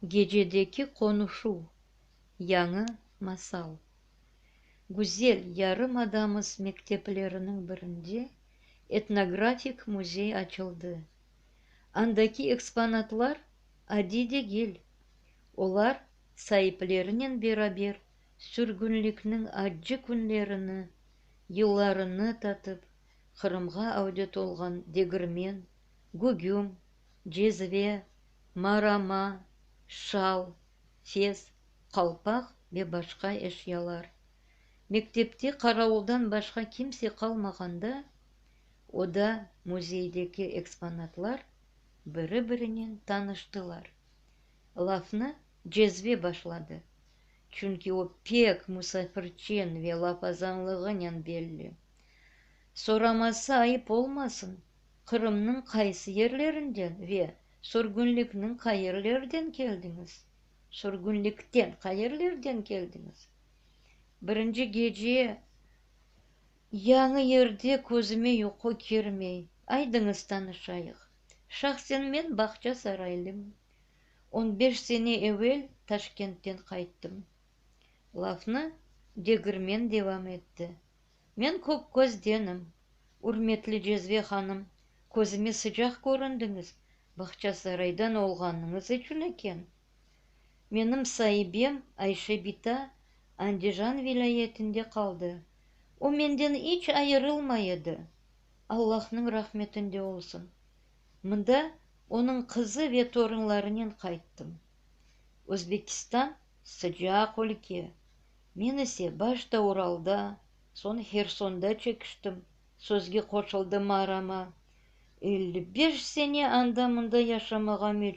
Gecedeki qonuşuv, yañı masal. Güzel yarımadamız mektepleriniñ birinde etnografik müzey açıldı. Andaki eksponatlar adiy degil, olar saiplerinen beraber sürgünlikniñ accı künlerini, yıllarını tatıp, Qırımğa avdet olğan degirmen, gügüm, cezve, marama, şal, fes, qalpaq ve başqa eşyalar. Mektepte qaravuldan başqa kimse qalmağanda, oda müzeydeki eksponatlar biri-birinen tanıştılar. Lafnı cezve başladı, çünki o pek musafirçen ve lafazanlığınen belli. Soraması ayıp olmasın, Qırımnıñ qaysı yerlerinden ve sürgünlikniñ qayerlerden keldiñiz? Sürgünlikten qayerlerden keldiñiz? Birinci gece yañı yerde közüme yuqu kirmey. Aydıñız tanışayıq. Şahsen men Bağçasaraylım. On beş sene evel Taşkentten qayttım. Lafnı degirmen devam etti. Men Kökkozdenim. Ürmetli Cezve hanım, közüme sıcaq köründiñiz, Bağçasaraydan olğanıñız içün eken. Menim saibem Ayşe bita Andijan vilâyetinde qaldı. O menden iç ayırılmay edi. Allahnıñ rahmetinde olsun. Mında onıñ qızı ve torunlarınen qayttım. Özbekistan sıcaq ülke. Men ise başta Uralda, soñ Hersonda çekiştim, sözge qoşuldı Marama. 55 sene anda-mında yaşamağa mecbur.